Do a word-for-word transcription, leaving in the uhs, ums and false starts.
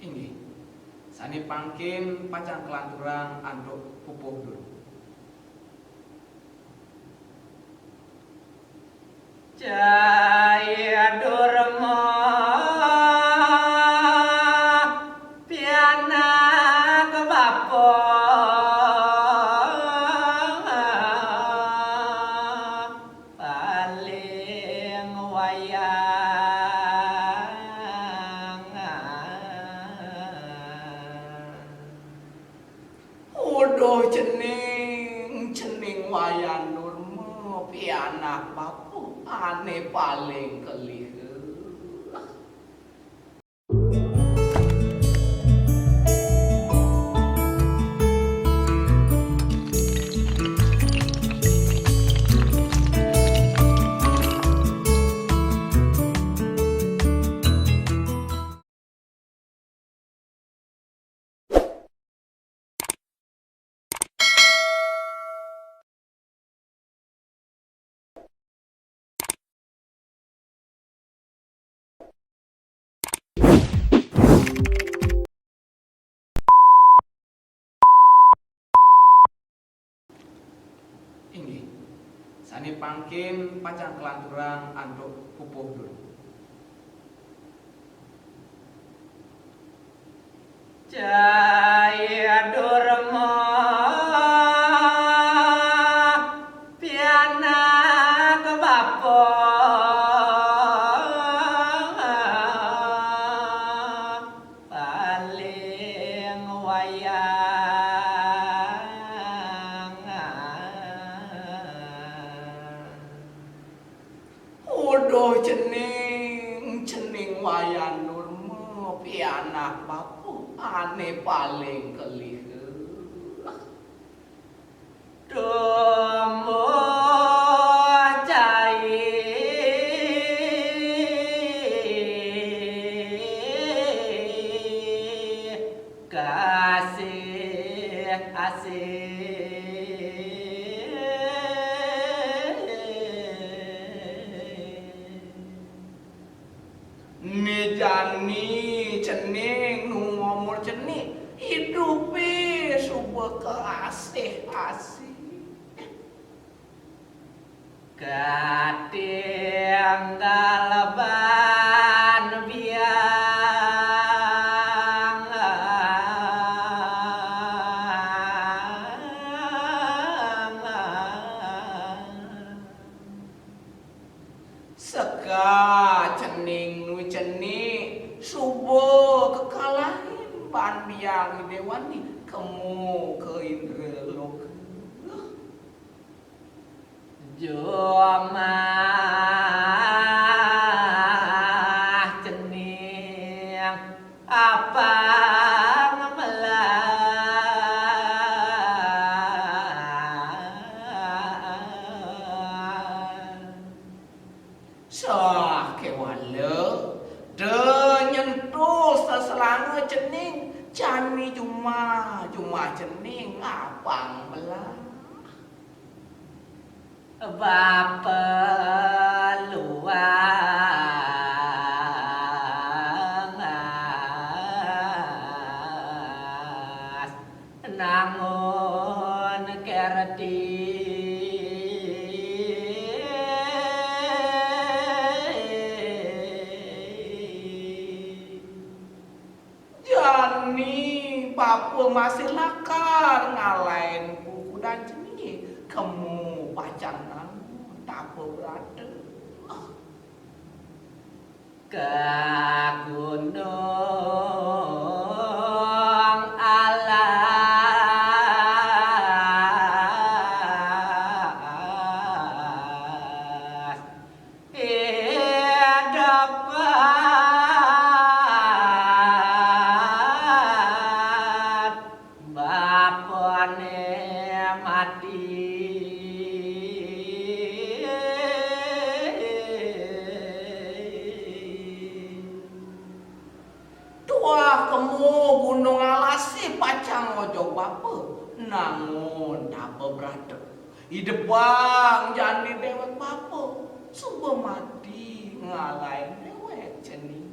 Inggih. Sané pangkin pacang kalanturang antuk pupuh durma. Jaya durma pianak bapa paling wayang. Uduh cening, cening Wayan Durma, pianak bapa ané paling keliha. Inggih. Sané pangkin pacang kalanturang antuk pupuh durma. Jaya durma pianak bapa paling wayang. Uduh cening, cening Wayan Durma, pianak bapa ané paling keliha. Tumbuh cai kasih asih. Né jani cening nu ngomur cenik, idupé suba kaasih-asih. Katinggal ban biang. Seka cening nu cenik, suba kakalahin ban biang Ida Wali, kema ka Indra Loka. Jumah cening apang melah. Sah kéwala, da nyentuh seselanga cening, jani jumah, jumah cening apang melah. Bapa luas nangun kerti. Jani bapa masih lakar ngalahin kukudan cening, kema pacang nangun tapa brata. Ka gunung alas, hidupan bapané mati. Tuah kema gunung alasé pacang ngojog bapa, nangun tapa brata. Idebang jani déwék bapa, suba mati ngalahin déwék cening.